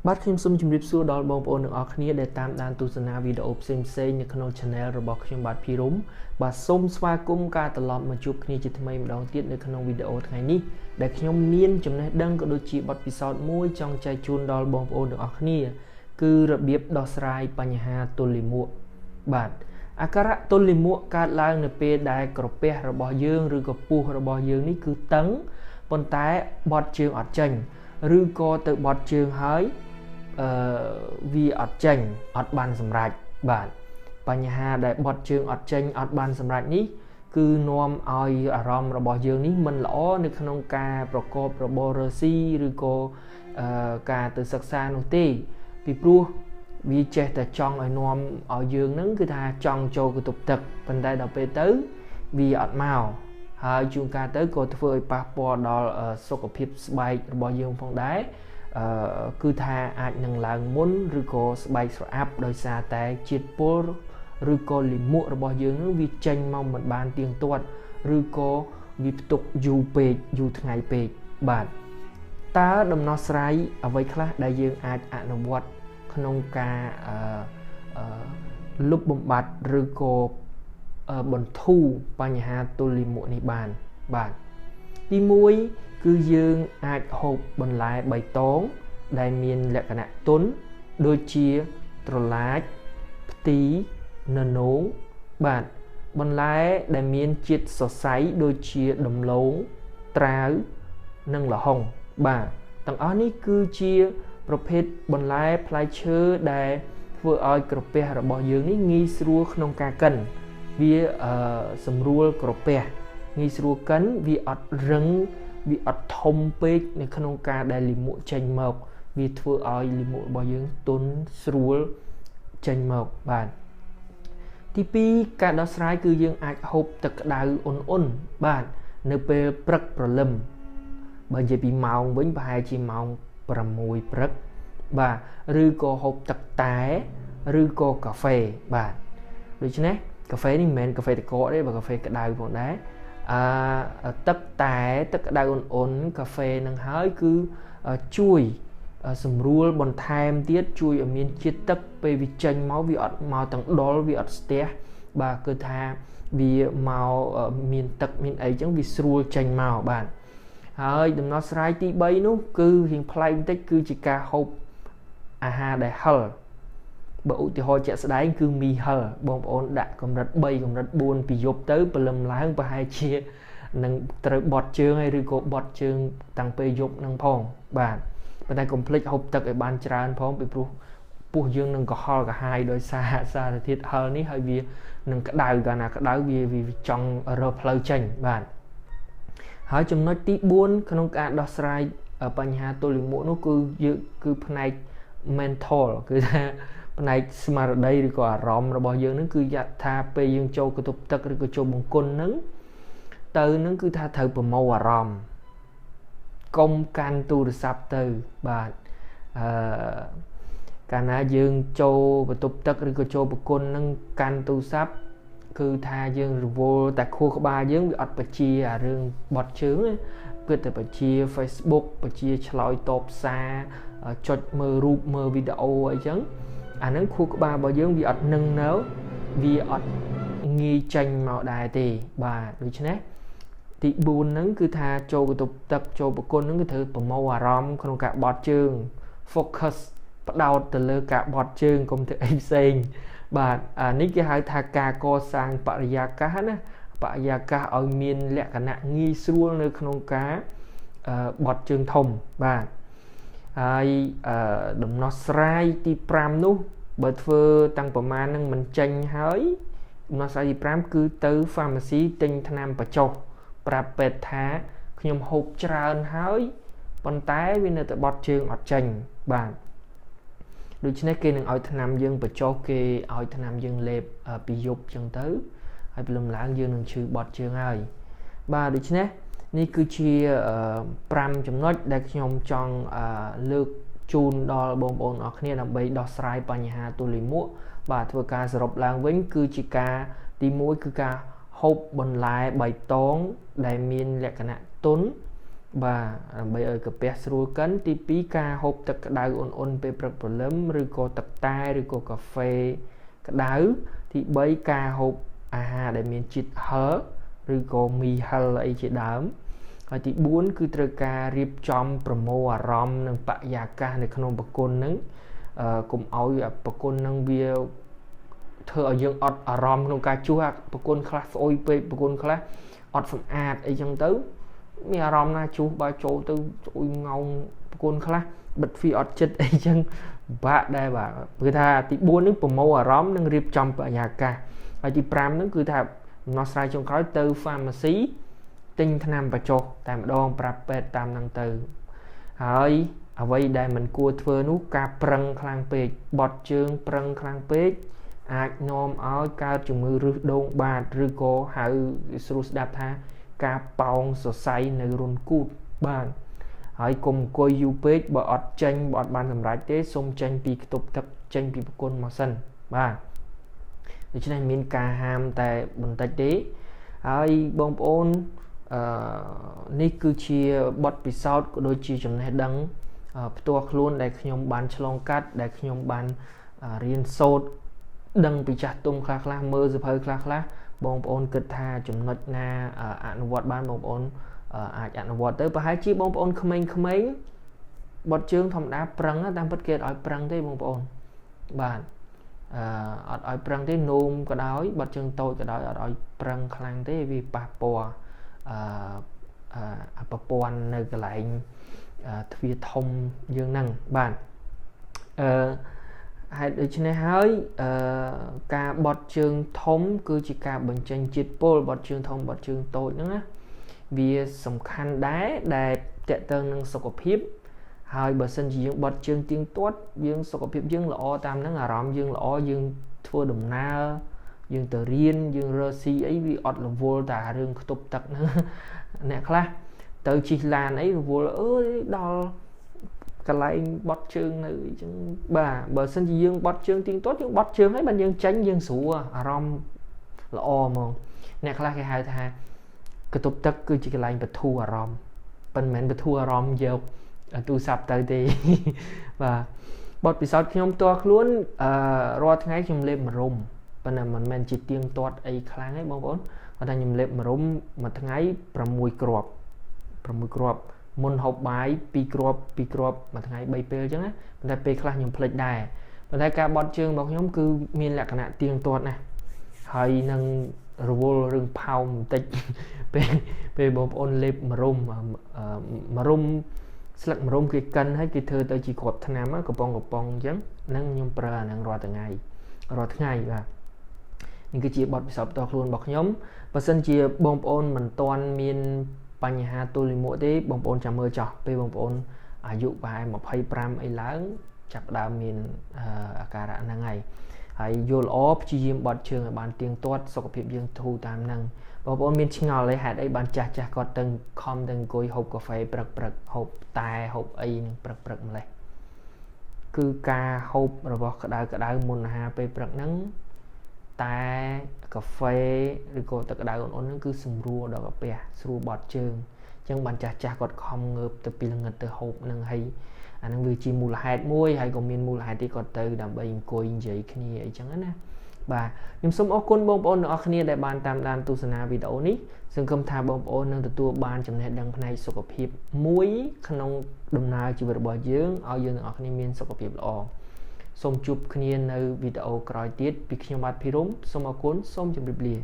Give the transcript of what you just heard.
បាទខ្ញុំសូមជម្រាបសួរដល់បងប្អូនទាំងអស់គ្នាដែលតាមដានទស្សនាវីដេអូផ្សេងៗនៅក្នុង Channel របស់ខ្ញុំបាទភីរុំបាទសូមស្វាគមន៍ការត្រឡប់មកជួបគ្នាជាថ្មីម្ដងទៀតនៅក្នុងវីដេអូថ្ងៃនេះដែលខ្ញុំមានចំណេះដឹងក៏ដូចជាបទពិសោធន៍មួយចង់ចែកជូនដល់បងប្អូនទាំងអស់គ្នាគឺរបៀបដោះស្រាយបញ្ហាទល់លាមកបាទអាការៈទល់លាមកកើតឡើងនៅពេលដែលក្រពះរបស់យើងឬក៏ពោះរបស់យើងនេះគឺតឹងប៉ុន្តែបត់ជើងអត់ចេញឬក៏ទៅបត់ជើងហើយវាអត់ចេញអត់បានសម្រេចបាទបញ្ហាដែលបត់ជើងអត់ចេញអត់បានសម្រេចនេះគឺនាំឲ្យអារម្មណ៍របស់យើងនេះមិនល្អនៅក្នុងការប្រកបរបររស៊ីឬក៏ការទៅសិក្សានោះទេពីព្រោះវាចេះតែចង់ឲ្យនាំឲ្យយើងនឹងគឺថាចង់ចូលកន្ទប់ទឹកប៉ុន្តែដល់ពេលទៅវាអត់មកហើយជួនកាលទៅក៏ធ្វើឲ្យប៉ះពាល់ដល់សុខភាពស្បែករបស់យើងផងដែរគឺថាអាចនឹងឡើងមុនឬក៏ស្បែកស្រអាប់ដោយសារតែជាតិពុលឬក៏លាមករបស់យើងនឹងវាចេញមកមិនបានទៀងទាត់ឬក៏វាផ្ទុកយូរពេកយូរថ្ងៃពេកបាទតើដំណោះស្រាយអ្វីខ្លះដែលយើងអាចអនុវត្តក្នុងការលុបបំបាត់ឬក៏បន្ធូរបញ្ហាទល់លាមកនេះបានបាទទី1គឺយើងអាចហូបបន្លែបៃតងដែលមានលក្ខណៈទន់ដូចជាត្រឡាចផ្ទីននោងបាទបន្លែដែលមានជាតិសរសៃដូចជាដំឡូងត្រាវនិងល្ហុងបាទទាំងអស់នេះគឺជាប្រភេទបន្លែផ្លែឈើដែលធ្វើឲ្យក្រពះរបស់យើងនេះងាយស្រួលក្នុងការកិនវាសម្រួលក្រពះងាយស្រួលកិនវាអត់រឹងវាអត់ធំពេកនៅក្នុងការដែលលាមកចេញមកវាធ្វើឲ្យលាមករបស់យើងទន់ស្រួលចេញមកបាទទី2ការដោះស្រាយគឺយើងអាចហូបទឹកក្តៅអ៊ុនៗបាទនៅពេលព្រឹកព្រលឹមបើនិយាយពីម៉ោងវិញប្រហែលជាម៉ោង6ព្រឹកបាទឬក៏ហូបទឹកតែឬក៏កាហ្វេបាទដូច្នេះកាហ្វេនេះមិនមែនកាហ្វេទឹកកកទេបើកាហ្វេក្តៅផងដែរទឹកតែទឹកក្តៅអ៊ុនៗកាហ្វេនឹងហើយគឺជួយសម្រួលបន្ថែមទៀតជួយឲ្យមានជាតិទឹកពេលវាចេញមកវាអត់មកទាំងដុលវាអត់ស្ទះបាទគឺថាវាមកមានទឹកមានអីចឹងវាស្រួលចេញមកបាទហើយដំណោះស្រាយទី3នោះគឺរៀងប្លែកបន្តិចគឺជាការហូបអាហារដែលហឹរបើឧទាហរណ៍ជាក់ស្ដែងគឺមីហឹរបងប្អូនដាក់កម្រិត3កម្រិត4ពីយប់ទៅព្រលឹមឡើងប្រហែលជានឹងត្រូវបត់ជើងហើយឬក៏បត់ជើងតាំងពេលយប់នឹងផងបាទប៉ុន្តែកុំភ្លេចហូបទឹកឲ្យបានច្រើនផងពីព្រោះពោះយើងនឹងក្រហល់ក្រហាយដោយសារសារធាតុហឹរនេះហើយវានឹងក្តៅកាលណាក្តៅវាចង់រើផ្លូវចេញបាទហើយចំណុចទី4ក្នុងការដោះស្រាយបញ្ហាទល់លាមកនោះគឺយើងគឺផ្នែក mental គឺថាផ្នែកស្មារតីឬក៏អារម្មណ៍របស់យើងនឹងគឺថាពេលយើងចូលកន្ទប់ទឹកឬក៏ចូលបង្គន់នឹងទៅនឹងគឺថាត្រូវប្រមូលអារម្មណ៍កុំកាន់ទូរស័ព្ទទៅបាទកាលណាយើងចូលបន្ទប់ទឹកឬក៏ចូលបង្គន់នឹងកាន់ទូរស័ព្ទគឺថាយើងរវល់តែខួរក្បាលយើងវាអត់បជាអារឿងបត់ជើងគឺតែបជា Facebook បជាឆ្លើយតបសារចុចមើលរូបមើលវីដេអូអីចឹងអាហ្នឹងខួរក្បាលរបស់យើងវាអត់នឹងនៅវាអត់ងាយចេញមកដែរទេបាទដូច្នេះទី4ហ្នឹងគឺថាចូលបន្ទប់ទឹកចូលបង្គន់ហ្នឹងគឺត្រូវប្រមូលអារម្មណ៍ក្នុងការបត់ជើង focus ផ្ដោតទៅលើការបត់ជើងកុំធ្វើអីផ្សេងបាទអានេះគេហៅថាការកសាងបរិយាកាសណាបរិយាកាសឲ្យមានលក្ខណៈងាយស្រួលនៅក្នុងការបត់ជើងធំបាទហើយដំណោះស្រាយទី5នោះបើធ្វើតាំងប្រមាណនឹងមិនចេញហើយដំណោះស្រាយទី5គឺទៅ pharmacy ទិញថ្នាំបញ្ចុះប្រាប់ពេទ្យថាខ្ញុំហូបច្រើនហើយប៉ុន្តែវានៅតែបត់ជើងអត់ចេញបាទដូច្នេះគេនឹងឲ្យថ្នាំយើងបញ្ចុះគេឲ្យថ្នាំយើងលេបពីយប់ចឹងទៅហើយព្រលឹមឡើងយើងនឹងឈឺបត់ជើងហើយបាទដូច្នេះនេះគឺជា5ចំណុចដែលខ្ញុំចង់លើកជូនដល់បងប្អូនអរគ្នាដើម្បីដោះស្រាយបញ្ហាទល់លាមកបាទធ្វើការសរុបឡើងវិញគឺជាការទី1គឺការហូបបន្លែបៃតងដែលមានលក្ខណៈទន់ បាទដើម្បីឲ្យកាពះស្រួលកិនទី2ការហូបទឹកក្តៅអ៊ុនៗពេលព្រឹកព្រលឹមឬក៏ទឹកតែឬក៏កាហ្វេក្តៅទី3ការហូបអាហារដែលមានជាតិហឹរឬក៏មីហិលអីជាដើមហើយទី4គឺត្រូវការរៀបចំប្រមូលអារម្មណ៍និងបរិយាកាសនៅក្នុងប្រគុណហ្នឹងកុំឲ្យប្រគុណហ្នឹងវាធ្វើឲ្យយើងអត់អារម្មណ៍ក្នុងការជួសប្រគុណខ្លះស្អុយពេកប្រគុណខ្លះអត់សម្អាតអីចឹងទៅមានអារម្មណ៍ណាជួសបើចូលទៅស្អុយងោងប្រគុណខ្លះបិទទ្វារអត់ចិត្តអីចឹងបាក់ដែរបាទគឺថាទី4នេះប្រមូលអារម្មណ៍និងរៀបចំបរិយាកាសហើយទី5ហ្នឹងគឺថាដំណោះស្រាយចុងក្រោយទៅ pharmacy ទិញថ្នាំបញ្ចុះតែម្ដងប្រាប់ពេទ្យតាមហ្នឹងទៅហើយអ្វីដែលមិនគួរធ្វើនោះការប្រឹងខ្លាំងពេកបត់ជើងប្រឹងខ្លាំងពេកអាចនាំឲ្យកើតជំងឺរឹសដូងបាតឬក៏ហៅស្រួលស្ដាប់ថាការប៉ោងសរសៃនៅរន្ធគូទបាទហើយកុំអង្គុយយូរពេកបើអត់ចេញបើអត់បានសម្រេចទេសូមចេញពីខ្ទប់ទឹកចេញពីប្រគុណមកសិនបាទដូច្នេះមានការហាមតែបន្តិចទេហើយបងប្អូននេះគឺជាបទពិសោធន៍ក៏ដូចជាចំណេះដឹងផ្ទាល់ខ្លួនដែលខ្ញុំបានឆ្លងកាត់ដែលខ្ញុំបានរៀនសូត្រដឹងពីចាស់ទុំខ្លះៗមើលសភៅខ្លះៗបងប្អូនគិតថាចំណុចណាអនុវត្តបានបងប្អូនអាចអនុវត្តទៅប្រហែលជាបងប្អូនក្មេងៗបត់ជើងធម្មតាប្រឹងតាមពិតគេអត់ឲ្យប្រឹងទេបងប្អូនបាទអត់ឲ្យប្រឹងទេនោមក៏ដោយបត់ជើងតូចក៏ដោយអត់ឲ្យប្រឹងខ្លាំងទេវាប៉ះពាល់ប្រព័ន្ធនៅកន្លែងទ្វារធំយើងហ្នឹងបាទហេតុដូច្នេះហើយការបត់ជើងធំគឺជាការបញ្ចេញជាតិពុលបត់ជើងធំបត់ជើងតូចហ្នឹងណាវាសំខាន់ដែរដែលតកតងនឹងសុខភាពហើយបើសិនជាយើងបត់ជើងទៀងទាត់យើងសុខភាពយើងល្អតាមហ្នឹងអារម្មណ៍យើងល្អយើងធ្វើដំណើរយើងទៅរៀនយើងរកស៊ីអីវាអត់រវល់តែរឿងខ្ទប់ទឹកហ្នឹងអ្នកខ្លះទៅជិះឡានអីរវល់អើយដល់កន្លែងបត់ជើងនៅអញ្ចឹងបាទបើសិនជាយើងបត់ជើងទៀងទាត់យើងបត់ជើងហើយបានយើងចេញយើងស្រួលអារម្មណ៍ល្អហ្មងអ្នកខ្លះគេហៅថាកន្ទប់ទឹកគឺជាកន្លែងបធូរអារម្មណ៍ប៉ុន្តែមិនមែនបធូរអារម្មណ៍យកទូរស័ព្ទទៅទេបាទបទពិសោធន៍ខ្ញុំផ្ទាល់ខ្លួនរាល់ថ្ងៃខ្ញុំលេបម្រុំប៉ុន្តែមិនមែនជាទៀងទាត់អីខ្លាំងទេបងប្អូនគាត់ថាខ្ញុំលេបម្រុំមួយថ្ងៃ6គ្រាប់6គ្រាប់មុនហូបបាយ2គ្រាប់2គ្រាប់មួយថ្ងៃ3ពេលអញ្ចឹងណាប៉ុន្តែពេលខ្លះខ្ញុំភ្លេចដែរប៉ុន្តែការបត់ជើងរបស់ខ្ញុំគឺមានលក្ខណៈទៀងទាត់ណាស់ហើយនឹងរវល់រឿងផោមបន្តិចពេលបងប្អូនលេបម្រុំម្រុំស្លឹកម្រុំគេកិនហើយគេធ្វើទៅជាគ្រាប់ថ្នាំកំប៉ុងអញ្ចឹងហ្នឹងខ្ញុំប្រើអាហ្នឹងរាល់ថ្ងៃបាទនេះគឺជាបទពិសោធន៍ផ្ទាល់ខ្លួនរបស់ខ្ញុំបើសិនជាបងប្អូនមិនទាន់មានបញ្ហាទល់លាមកទេបងប្អូនចាំមើលចោះពេលបងប្អូនអាយុប្រហែល25អីឡើងចាប់ផ្ដើមមានអាការៈហ្នឹងហើយយល់ល្អព្យាយាមបត់ជើងឲ្យបានទៀងទាត់សុខភាពយើងធូរតាមហ្នឹងបងប្អូនមានឆ្ងល់អីហេតុអីបានចាស់គាត់ទៅខំទៅអង្គុយហូបកាហ្វេព្រឹកហូបតែហូបអីនឹងព្រឹកម្លេះគឺការហូបរបស់ក្តៅមុនអាហារពេលព្រឹកហ្នឹងតែកាហ្វេឬក៏ទឹកក្តៅអ៊ុនៗហ្នឹងគឺសម្រួលដល់កាពះស្រួលបត់ជើងអញ្ចឹងបានចាស់គាត់ខំងើបទៅពីល្ងិតទៅហូបហ្នឹងហើយអាហ្នឹងវាជាមូលហេតុមួយហើយក៏មានមូលហេតុទីគាត់ទៅដើម្បីអង្គុយនិយាយគ្នាអីចឹងណាបាទខ្ញុំសូមអរគុណបងប្អូនទាំងអស់គ្នាដែលបានតាមដានទស្សនាវីដេអូនេះសង្ឃឹមថាបងប្អូននឹងទទួលបានចំណេះដឹងផ្នែកសុខភាពមួយក្នុងដំណើរជីវិតរបស់យើងឲ្យយើងទាំងអស់គ្នាមានសុខភាពល្អសូមជួបគ្នានៅវីដេអូក្រោយទៀតពីខ្ញុំបាទភិរមសូមអរគុណសូមជម្រាបលា